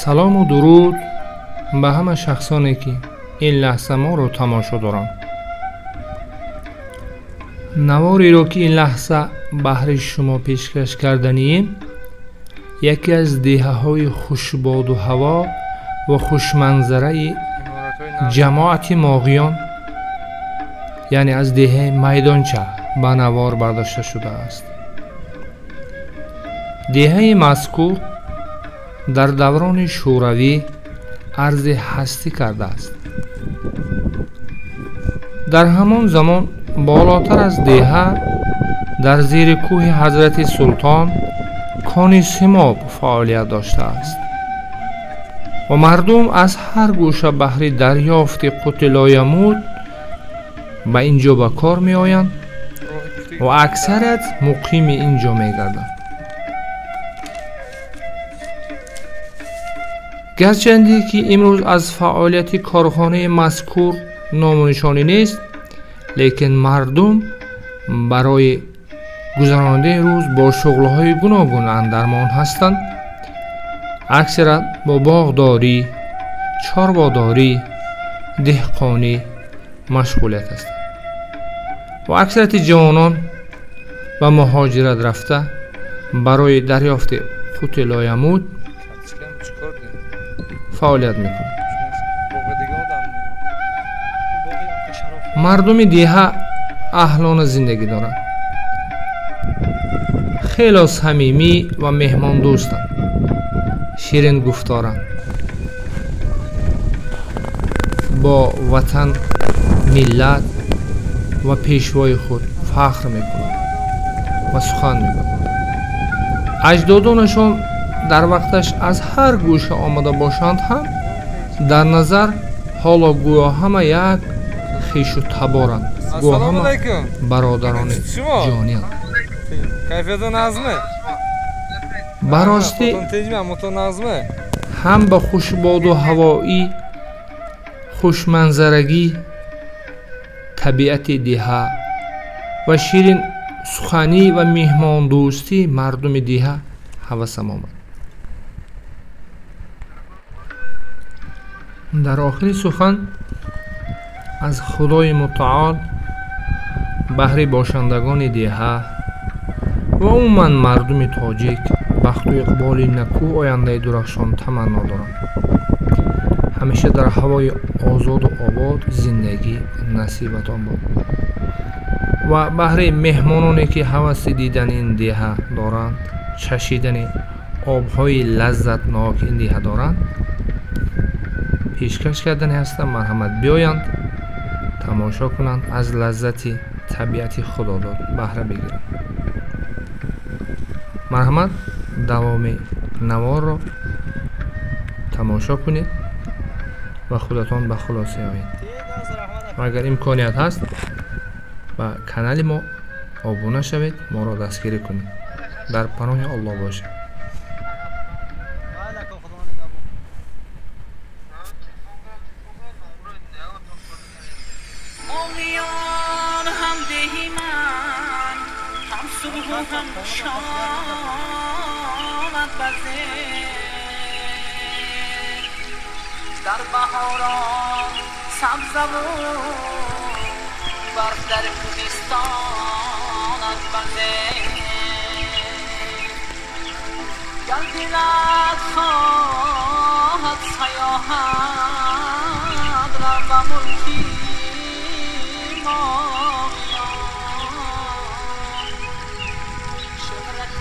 Салому дуруд ба ҳама шахсоне, ки ин лаҳза моро тамошо доранд. Навориро, ки ин лаҳза баҳри шумо пешкаш карданием, яке аз деҳаҳои хушбоду ҳаво ва хушманзараи ҷамоати Моғиён, яъне аз деҳаи Майдонча ба навор бардошта шудааст. Деҳаи мазкур дар даврони шӯравӣ арзи ҳастӣ кардааст. Дар ҳамон замон болотар аз деҳа дар зери кӯҳи Ҳазрати Султон кони симоб фаъолият доштааст ва мардум аз ҳар гӯша баҳри дарёфти қути лоямут ба ин ҷо ба кор меоянд ва аксарият муқими ин ҷо мегарданд. Гарчанде ки имрӯз аз фаъолияти корхонаи мазкур ному нишонӣ нест, лекин мардум барои гузарондани рӯз бо шуғлҳои гуногун андармон ҳастанд. Аксаран бо боғдорӣ, чорводорӣ, деҳқонӣ машғулият ҳастанд ва аксарияти ҷавонон ба муҳоҷират рафта барои дарёфти қути лоямут фаъолият мекунанд. Мардуми деҳа аҳлона зиндагӣ доранд, хело самимӣ ва меҳмондӯстанд, ширингуфторанд, бо ватан, миллат ва пешвои худ фахр мекунанд ва сухан мегӯянд. Аҷдодонашон дар вақташ аз ҳар гӯша омада бошанд ҳам дар назар ҳоло гӯё ҳама як хешу таборанд, гӯё ҳама бародарони ҷонианд. Ба ростӣ ҳам ба хушбоду ҳавоӣ, хушманзарагӣ, табиати деҳа ва ширин суханӣ ва меҳмондӯстии мардуми деҳа ҳавасам омад. Дар охири сухан аз Худои Мутаол баҳри бошандагони деҳа ва умуман мардуми тоҷик бахту иқболи накӯ, ояндаи дурахшон таманно дорам. Ҳамеша дар ҳавои озоду обод зиндагӣ насибатон бод ва баҳри меҳмононе, ки ҳаваси дидани ин деҳа доранд, чашидани обҳои лаззатнок ин деҳа доранд, пешкаш кардани ҳастам. Марҳамат, биёянд, тамошо кунанд, аз лаззати табиати худодод баҳра бигиранд. Марҳамат, давоми наворро тамошо кунед ва худатон ба хулоса оед. Ва агар имконият ҳаст, ба канали мо обуна шавед, моро дастгирӣ кунед. Дар паноҳи Аллоҳ бошед. در بهاران سبزه و برف در کوهستانت بزه، گر دلت خواهد سیاحت رو به ملکی ماغیان، شهرت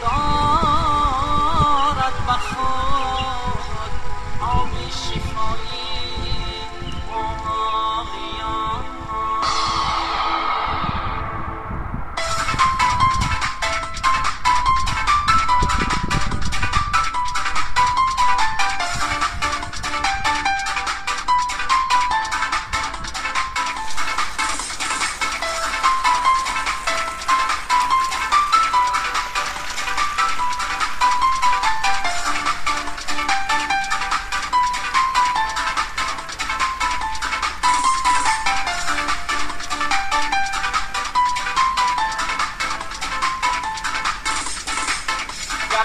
دارد به خود آب شفایی ماغیان.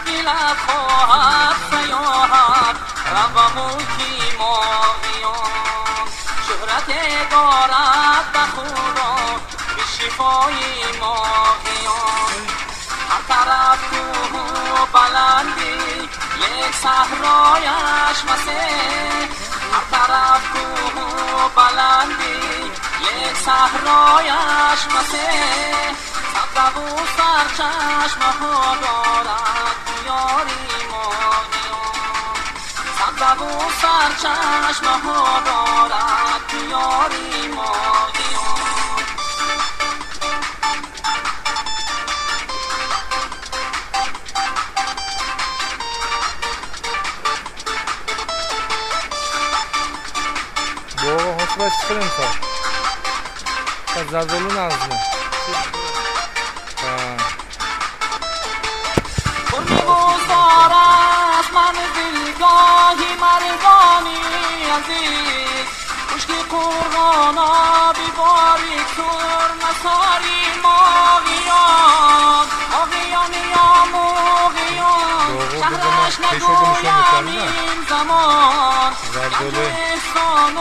دلت خواهد سیاحت رو ملکی ماهیان شهرت دارد به خدا به شفای ماهیان هر طرف کوه و بلندی یک صحرایش وسیع هر طرف کوه و بلندی یک صحرایش وسیع سبزه و سرچشمه ها دارد دیاری ماهیان سبزه و سرچشمه ها دارد دیاری ماهیان باغ حسبش چی امسال؟ تا زردآلو نغزمه می‌گذار از منزلگاهی مردانی عزیز خشکی قرآن آبی باریک تر مساری ماغیان ماغیان یا موغیان شهرش نگویم این زمان گنج احسان و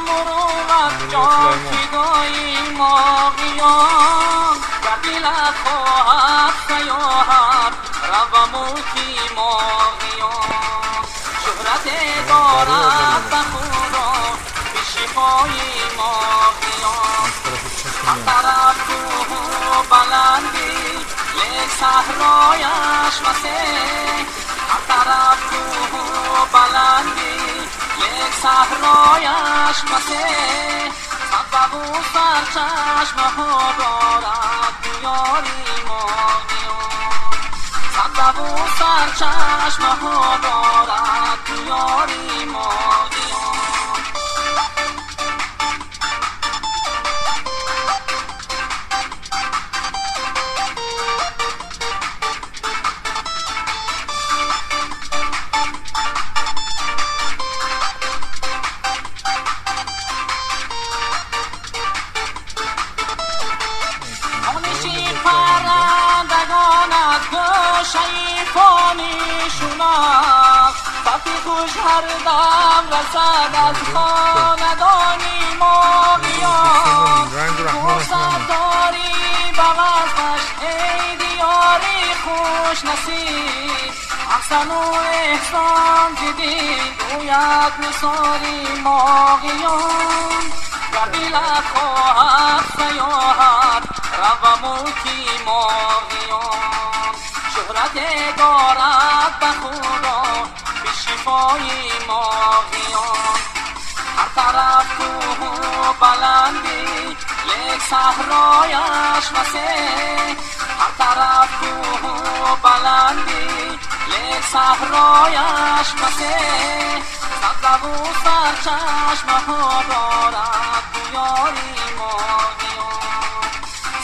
مروت جان فدای ماغیان گر دلت خواهد سیاحت رو ملکی ماغیان شهرت دارد به خدا به شفای ماغیان هر طرف کوه و بلندی یک صحرایش وسیع هر طرف کوه و بلندی یک صحرایش وسیع سبزه و سرچشمه ها دارد دیاری ماغیان سبزه و سرچشمه ها دارد دیاری ماغیان خوش هر دم رسد از خاندانی ماغیان فرصت داری به وصفش ای دیاری خوش نصیب احسن و احسان دیدی گوید نثاری ماغیان گر دلت خواهد سیاحت رو ملکی ماغیان شهرت دارد به خدا شفای ماغیان هر طرف کوه و بلندی یک صحرایش وسیع هر طرف کوه و بلندی یک صحرایش وسیع سبزه و سرچشمه ها دارد دیاری ماغیان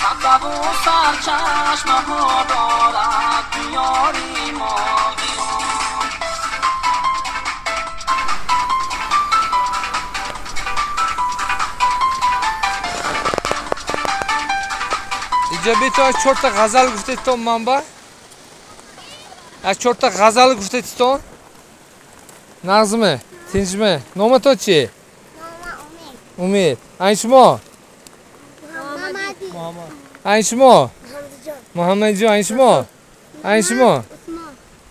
سبزه و سرچشمه ها دارد دیاری ماغیان اینجا بی تو از 4 تا غزل گفته تو منبع از 4 تا غزل گفته تو نظمه تنجمه نام تو چیه؟ نام امید. این شما؟ محمد. این شما؟ محمد جان. این شما؟ این شما؟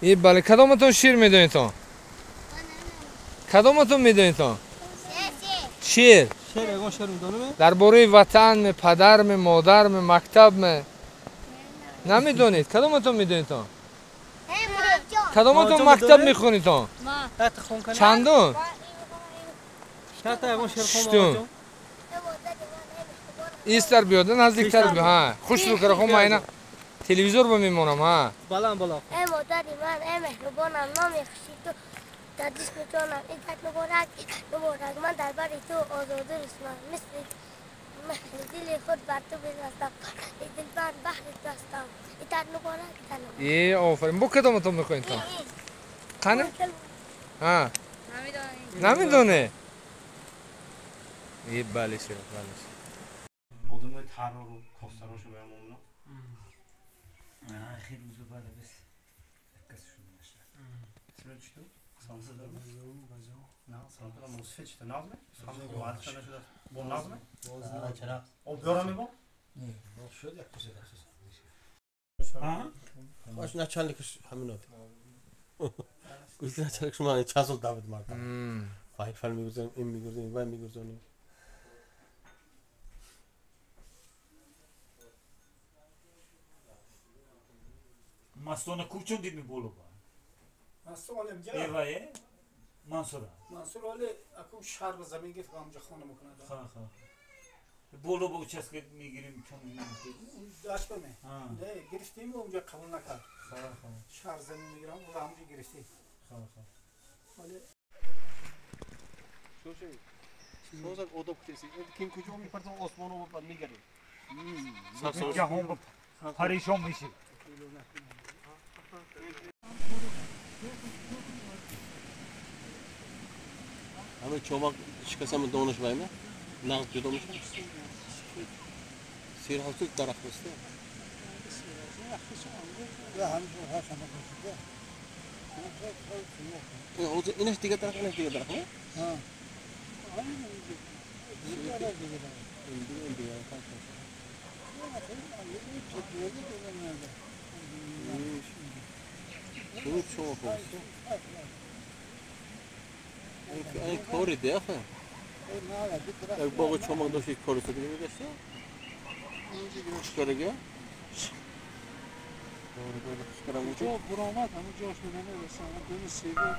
ای بله کدامتون شیر میدونید تو؟ کدامتون میدونید تو؟ شیر. درباره وطن می پدر می مادر می مکتب می نمیدونید کدامتون میدونید تو؟ کدامتون مکتب میخونید تو؟ چندون؟ ششتون. ایستر بیاد نزدیکتر بیا ها خوش رو کرد خب من اینا تلویزیون با میمونم ها بالا بالا. ای مادری من ای مهربانم نام خوشی تو در جسم جانم این تک مبارک مبارک من در بر تو آزاده رسمم مثل مهر دل خود بر تو بزستم ای دلبر بحر تو هستم ای تک مبارک تنم. ای آفرین با کدامتون میخواین تا؟ قنه؟ ها نمیدونه. ای بله شد بله شد. آدمای ترار و کاستراشو به هم اونا خیلی روز بعد بس کسی شده نشه. اسم چی تو؟ نه سلام موسیقی چطور نظمه؟ سلام با نظمه؟ چرا؟ او بیارم با؟ نه شد یک کسی درست. باش نه چند کش همین گفت نه چند شما چند سال دعوت مردم. فایل فایل میگذاریم این میگذاریم وای میگذاریم. مستانه کوچون دید میبولو با. مستانه میگه. ایوه منصور. منصور ولی اكو شهر به زمین گرفت اونجا خانه میکنه. خا خا. بولو با چسک میگیریم چون داشت بمه. نه گرفتیم و اونجا قبول نکرد. خا خا. شهر زمین میگیرم و همونجا گرفتیم. خا خا. ولی سوزک ادب کسی کیم کجا میپرسم آسمانو با میگیریم. جهان پریشان میشی. همه چوبا شکستم دانش بایم نقد جدا میشه سیر هاوس درخت است اینش دیگه درخت اینش دیگه درخت نه ها این دیگه این چوب است این کاری ده آخه یک باغ چوماق داشت یک کاری سکینی می‌داشته چیکارگه؟ اونجا برآمد همون جاش نمی‌رسم دون سیگو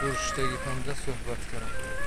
Urushda tomda suhbat kerak.